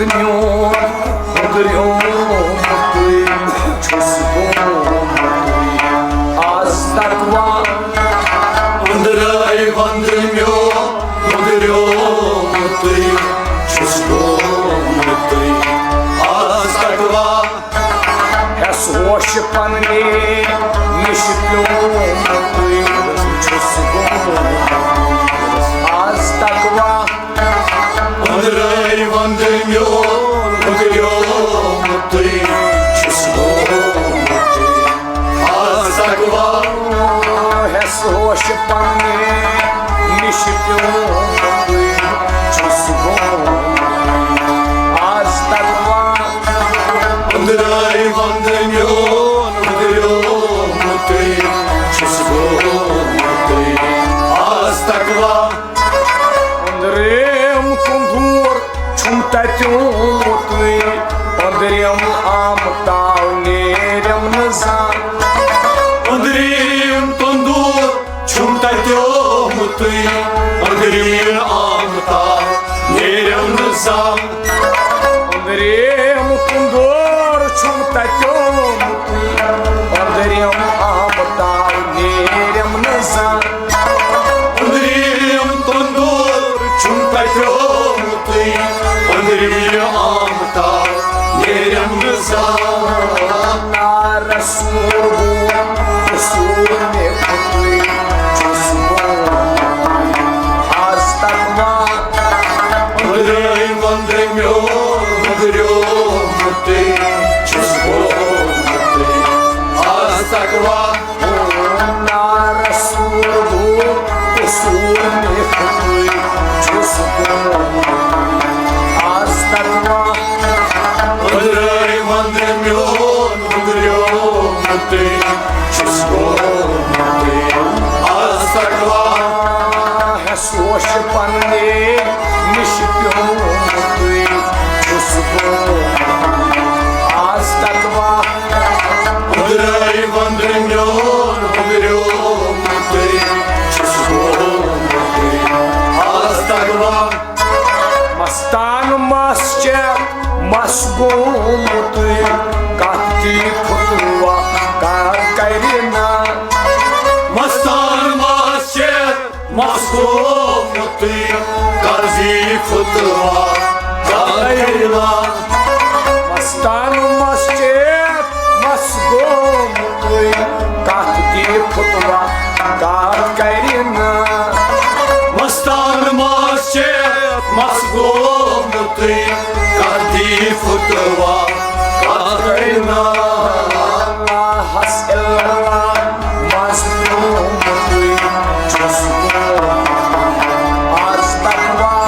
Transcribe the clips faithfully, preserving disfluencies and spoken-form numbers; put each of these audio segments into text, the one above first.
میون ہُنٛدریومُتُے چھُس گوٚمُتُے آز تقوا۔ أنٛدرَے وَنٛدٕ میون ہُنٛدریومُتُے چھُس گوٚمُتُے آز تقوا۔ ہٮ۪س ہوش پننہِ نِش پیومُتُے چھُس گوٚمُت آز تقوا۔ أنٛدرَے وَنٛدٕ میون ہُنٛدریومُتُے چھُس گوٚمُتُے آز تقوا۔ ہٮ۪س ہوش پننہِ نِش پیومُتُے چھُس گوٚمُت آز تقوا۔ أنٛدرَے وَنٛدٕ میون ہُنٛدریومُتُے چھُس گوٚمُتُے آز تقوا۔ أنٛدرِم تُندوٗر چھُم تَتیومُتُے، أنٛدرِم آمہٕ تاو نیرِم نہٕ زانٛہہ۔ أنٛدرِم تُندوٗر چھُم تَتیومُتُے، أنٛدرِم آمہٕ تاو نیرِم نہٕ زانٛہہ۔ أنٛدرِم تُندوٗر چھُم تَتیومُتُے، أنٛدرِم آمہٕ تاو نیرِم نہٕ زانٛہہ۔ أنٛدرِم تُندوٗر چھُم تَتیومُتُے، أنٛدرِم آمہٕ تاو نیرِم نہٕ زانٛہہ۔ نارس سوٗر گوٚو، قصوٗر مےٚ کھوٚتُے، چھُس گوٚمُت آز تقوا۔ أنٛدرَے وَنٛدٕ میون ہُنٛدریومُتُے چھُس گوٚمُتُے آز تقوا۔ نارس سوٗر گوٚو، قصوٗر مےٚ کھوٚتُے، چھُس گوٚمُت آز تقوا۔ أنٛدرَے وَنٛدٕ میون ہُنٛدریومُتُے چھُس گوٚمُتُے آز تقوا۔ ہٮ۪س ہوش پننہِ نِش پیومُتُے چھُس گوٚمُت آز تقوا۔ أنٛدرَے وَنٛدٕ میون ہُنٛدریومُتُے چھُس گوٚمُتُے آز تقوا۔ مستان مس چٮ۪تھ مس گوٚمُتُے، کتھ دی پھُٹوا، کتھ کرِ نا؟ مستان مس چٮ۪تھ مس گوٚمُتُے، کتھ دی پھُٹوا، کتھ کرِ نا؟ مستان مس چٮ۪تھ مس گوٚمُتُے، کتھ دی پھُٹوا، کتھ کرِ نا؟ مستان مس چٮ۪تھ مس گوٚمُتُے، کتھ دی پھُٹوا، کتھ کرِ نا؟ لا اله الا الله، مس گوٚمُتُے چھُس گوٚمُت آز تقوا۔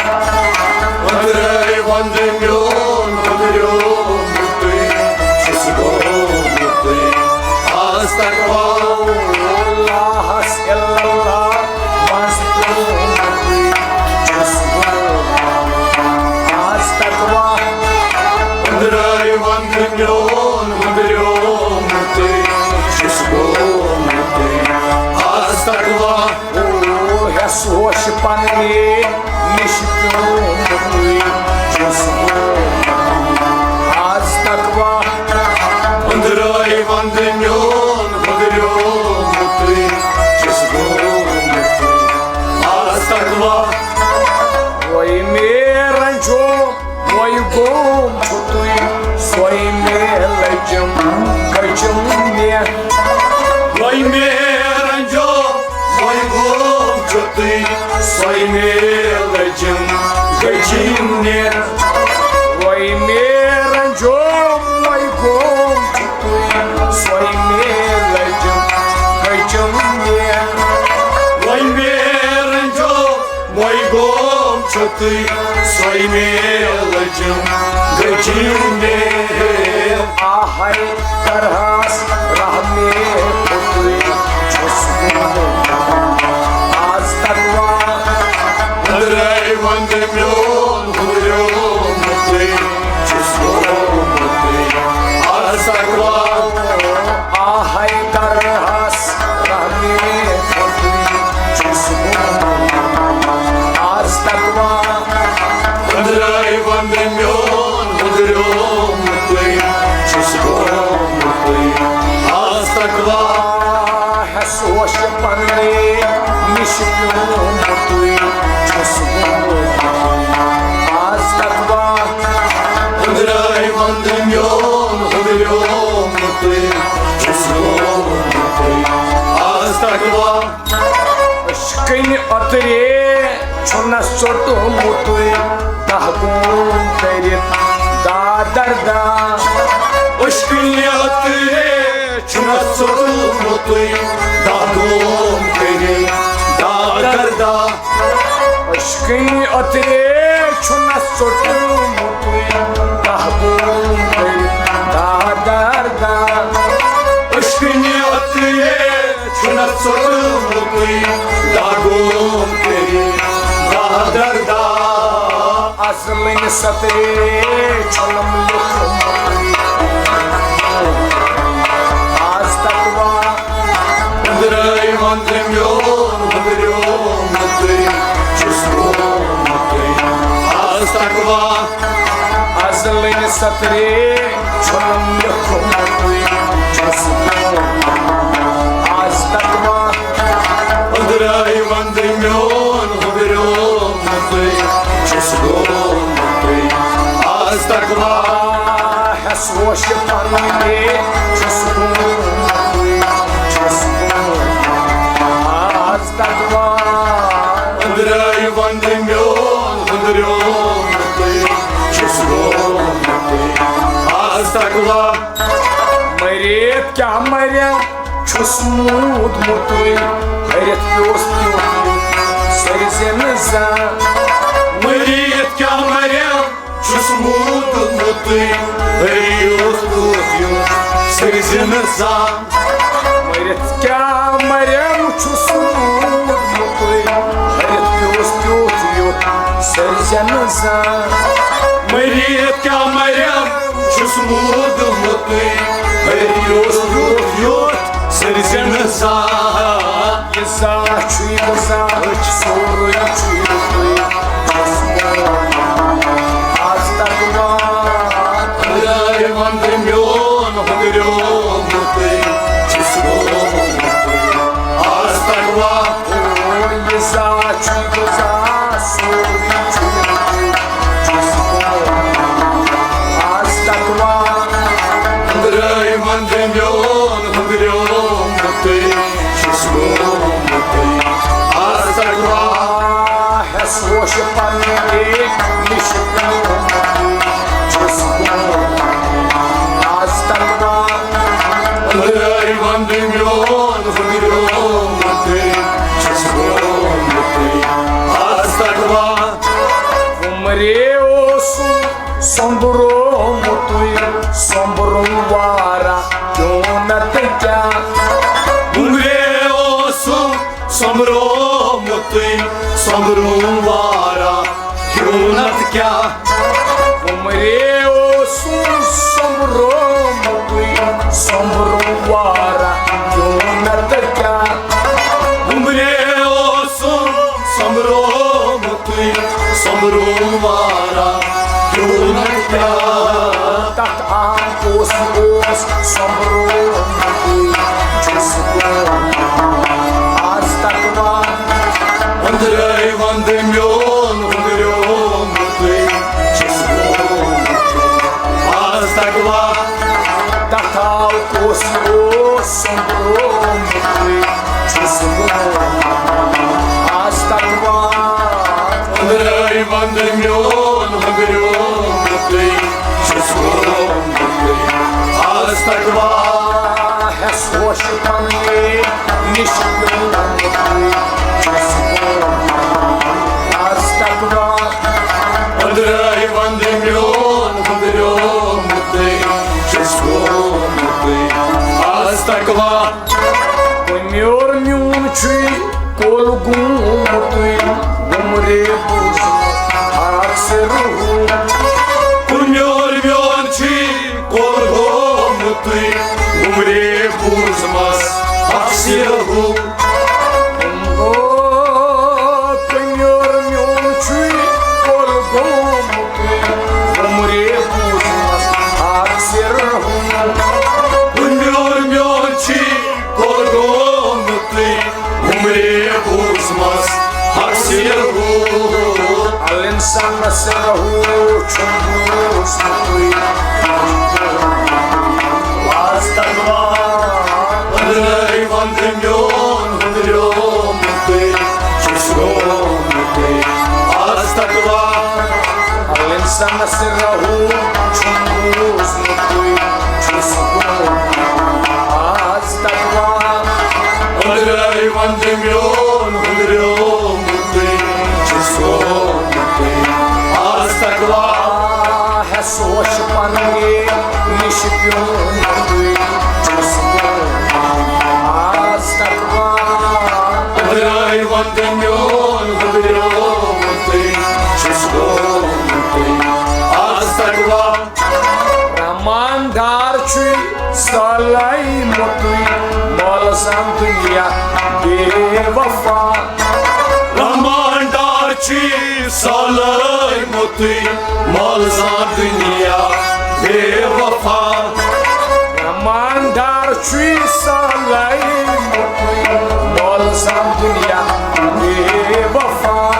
أنٛدرَے وَنٛدٕ میون ہُنٛدریومُتُے چھُس گوٚمُتُے آز تقوا۔ لا اله الا الله، مس گوٚمُتُے چھُس گوٚمُت آز تقوا۔ أنٛدرَے وَنٛدٕ میون ہُنٛدریومُتُے چھُس گوٚمُتُے آز تقوا۔ او ہٮ۪س ہوش پننہِ نِش پیومُتُے چھُس گوٚمُت آز تقوا۔ أنٛدرَے وَنٛدٕ میون ہُنٛدریومُتُے چھُس گوٚمُتُے آز تقوا۔ وۄنۍ مےٚ رنجو، وۄنۍ گوٚم چھُ تُہۍ، سۄے مےٚ لٔجِم، گٔجِم مےٚ۔ وۄنۍ مےٚ رنجو، وۄنۍ گوٚم چھُ تُہۍ، سۄے مےٚ لٔجِم، گٔجِم مےٚ۔ وۄنۍ مےٚ رنجو، وۄنۍ گوٚم چھُ تُہۍ، سۄے مےٚ لٔجِم، گٔجِم مےٚ۔ وۄنۍ مےٚ رنجو، وۄنۍ گوٚم چھُ تُہۍ، سۄے مےٚ لٔجِم، گٔجِم مےٚ۔ آہَے کرہَس رحمِ خۄدٕے، چھُس گوٚمُت آز تقوا۔ أنٛدرَے وَنٛدٕ میون ہُریومُتُے، چھُس گوٚمُتُے آز تقوا۔ آہَے کرہَس رحمِ خۄدٕے، چھُس گوٚمُت آز تقوا۔ أنٛدرَے وَنٛدٕ میون شِپیومُتُے چھُس گوٚمُت۔ آز تقوا أنٛدرَے وَندٕ میون ہُنٛدریومُتُے چھُس گوٚمُتُے۔ آز تقوا عشقٕنۍ اوترے چھُنہ ژوٚٹمُتُے دَہ گوم کٔرِتھ دادر دا۔ عشقٕنۍ اوترے چھُنہ ژوٚٹمُتُے دَہ گوم کٔرِتھ دادر دا۔ عشقٕنۍ اوترے چھُنہ ژوٚٹمُتُے دَہ گوم کٔرِتھ دادر دا۔ عشقٕنۍ اوترے چھُنہ ژوٚٹمُتُے دَہ گوم کٔرِتھ دادر دا۔ ازلٕنۍ سترے چھُنم لیوٚکھمُت۔ آز تقوا أنٛدرَے وَندٕ میون ہُنٛدریومُتُے چھُس گوٚمُتُے۔ آز تقوا ازلٕنۍ سترے چھُنم لیوٚکھمُتُے چھُس گوٚمُت۔ آز تقوا أنٛدرَے وَندٕ میون ہُنٛدریومُتُے چھُس گوٚمُتُے۔ آز تقوا ہٮ۪س ہوش پنٕنۍ چھُس گوٚمُتُے چھُس گوٚمُت۔ آز تقوا أنٛدرَے وَندٕ میون ہُنٛدریومُتُے چھُس گوٚمُتُے۔ آز تقوا مٔرِتھ کیٛاہ مریم چھُس موٗدمُتُے، ۂرِتھ پیوس پیوٚت سٔرزِ نہٕ زانٛہہ۔ مٔرِتھ کیٛاہ مریم چھُس موٗدمُتُے، ۂرِتھ پیوس پیوٚت سٔرزِ نہٕ زانٛہہ۔ مٔرِتھ کیٛاہ مریم چھُس موٗدمُتُے، ۂرِتھ پیوس پیوٚت یوٚت سٔرزِ نہٕ زانٛہہ۔ مٔرِتھ کیٛاہ مریم چھُس موٗدمُتُے، ہیٚرِ اوس یوٚت یوٚت سٔرزِ نہٕ زانٛہہ۔ یہِ زانٛہہ چھُے بہٕ زانٛہہ، سورُے چھُے رُتُے۔ آز تقوا۔ خداے وَندٕ میون ہُنٛدریومُتُے چھُس گوٚمُتُے۔ آز تقوا۔ او یہِ زانٛہہ چھُے بہٕ زانٛہہ، سورُے چھُے رُتُے۔ آز تقوا۔ أنٛدرَے وَندٕ میون ہُنٛدریومُتُے چھُس گوٚمُتُے۔ آز تقوا۔ ہٮ۪س ہوش پنٕنۍ نِش پیوٚمُتُے چھُس گوٚمُت۔ آز تقوا۔ أنٛدرَے وَندٕ میون ہُنٛدریومُتُے چھُس گوٚمُتُے۔ آز تقوا۔ عمرے اوسُم سۄمبرومُتُے، سۄمبرُن واریاہ کیوں نتہٕ کیٛاہ۔ عمرے اوسُم سۄمبرومُتُے، سۄمبرُن واریاہ کیوں نتہٕ کیٛاہ۔ عمرے اوسُم سۄمبرومُتُے، سۄمبرُن واریاہ کیوں نتہٕ کیٛاہ۔ عمرے اوسُم سۄمبرومُت تُہۍ سۄمبرُن واریاہ کیوں نتہٕ کیٛاہ۔ تتھ آم کُس اوس سۄمبرومُت چھُس بہٕ آز تقوا۔ أنٛدرَے وَندٕ میون ہُنٛدریومُت چھُس بہٕ آز تقوا۔ تتھ آو کُس اوس سۄمبرومُت چھُس بہٕ آز تقوا۔ أنٛدرَے وَندٕ میون ہُنٛدریومُت چھُس بہٕ آز تقوا۔ ہٮ۪س ہوش پنٕنۍ نِش پیوٚمُت چھُس بہٕ آز تقوا۔ أنٛدرَے وَندٕ میون ہُنٛدریومُت چھُس بہٕ آز تقوا۔ کُمیور میون چھُے کول گوٚمُتُے، وُمرے بوٗزمُت ہاکھ سِرٕ ہُہ۔ کُمیور میون چھُے کول گوٚمُتُے، وُمرے بوٗزمَس ہاکھ سِرٕ ہُہ۔ او کُمیور میون چھُے کول گوٚمُتُے، وُمرے بوٗزمَس ہاکھ سِرٕ ہُہ۔ کُمیور میون چھُے کول گوٚمُتُے، وُمرے بوٗزمَس سِرہُ، الانسان سِرہُ چھُم بوٗزمُتُے۔ از تقویٰ، أنٛدرَے وَندٕ میون ہُنٛدریومُتُے چھُس گوٚمُتُے۔ از تقویٰ، الانسان سِرہُ چھُم بوٗزمُتُے چھُس گوٚمُت۔ از تقویٰ، أنٛدرَے وَندٕ میون ہُنٛدریومُتُے چھُس گوٚمُتُے۔ از تقویٰ، ہٮ۪س ہوش پنٕنۍ نِش پیومُتُے چھُس گوٚمُت۔ از تقویٰ، أنٛدرَے وَندٕ میون ہُنٛدریومُتُے چھُس گوٚمُتُے۔ از تقویٰ، رحمان دار چھُے سلٲے مُتُے، مٲلہٕ زان دُنیا بے وفا۔ رحمان دار چھُے سلٲے مُتُے، مٲلہٕ زان دُنیا بے وفا۔ رحمان دار چھُے سلٲے مُتُے، مٲلہٕ زان دُنیا بے وفا۔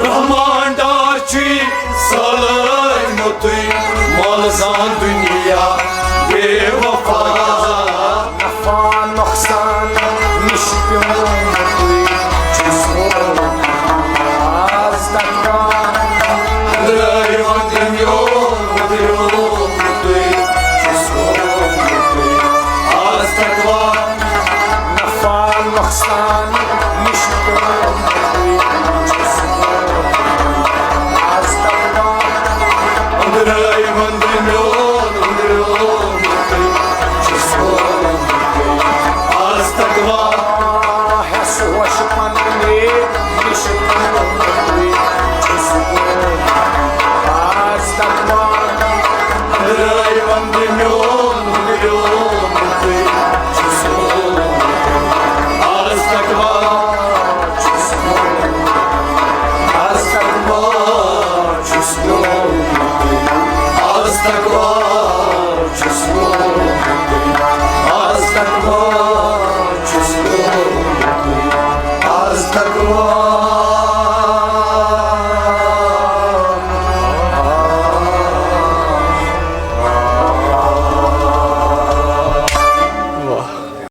رحمان دار چھُے سلٲے مُتُے،